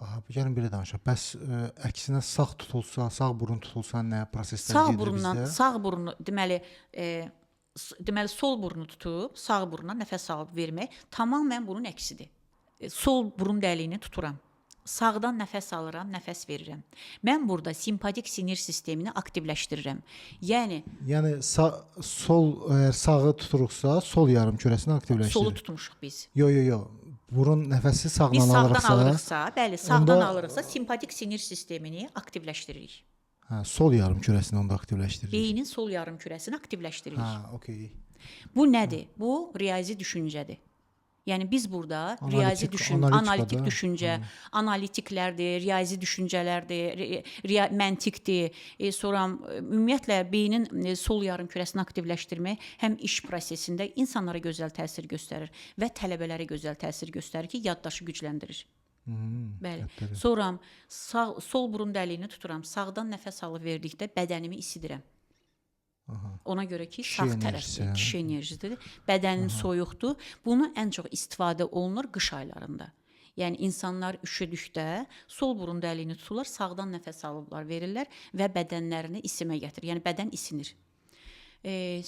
Aha, gəlin belə danışaq. Bəs əksinə sağ tutulsa, sağ burun tutulsa nə proseslər Sağ gedir burundan, bizdə? Sağ burunu deməli, deməli sol burnu tutub sağ burundan nəfəs alıb vermək tamamilə bunun əksidir. Sol burun dəliyini tuturam. Sağdan nəfəs alıram, nəfəs verirəm. Mən burada simpatik sinir sistemini aktivləşdirirəm. Yəni Yəni sol, əgər sağı tuturuqsa, sol yarımkürəsini aktivləşdirir. Solu tutmuşuq biz. Yo, yo, yo. Burun nəfəsi sağdan Biz sağdan alırıqsa, alırıqsa, bəli, sağdan alırıqsa simpatik sinir sistemini aktivləşdiririk. Hə, sol yarımkürəsini onda aktivləşdiririk. Beynin sol yarımkürəsini aktivləşdiririk. Hə, okey. Bu nədir? Bu riyazi düşüncədir. Yəni biz burada riyazi Analitik, düşün, analitika analitik da. düşüncə, analitiklərdir, riyazi düşüncələrdir, məntiqdir. Sonra ümumiyyətlə beynin sol yarımkürəsini aktivləşdirmək həm iş prosesində insanlara gözəl təsir göstərir və tələbələrə gözəl təsir göstərir ki, yaddaşı gücləndirir. Bəli. Yaddaşı. Sonra sol burun dəliyini tuturam. Sağdan nəfəs alıb verdikdə bədənimi isidirəm. Ona görə ki, Kişi sağ enerjisi, tərəfdir, hə? kişi enerjisidir. Bədənin soyuqdur. Bunu ən çox istifadə olunur qış aylarında. Yəni insanlar üşüdükdə sol burun dəliyini tuturlar, sağdan nəfəs alıblar, verirlər və bədənlərini isimə gətirir. Yəni bədən isinir.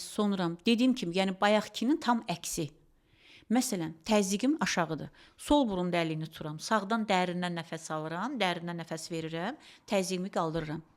Sonra dediyim kimi, yəni bayaqkinin tam əksi. Məsələn, təzyiqim aşağıdır. Sol burun dəliyini tuturam, sağdan dərindən nəfəs alıram, dərindən nəfəs verirəm, təzyiqimi qaldırıram.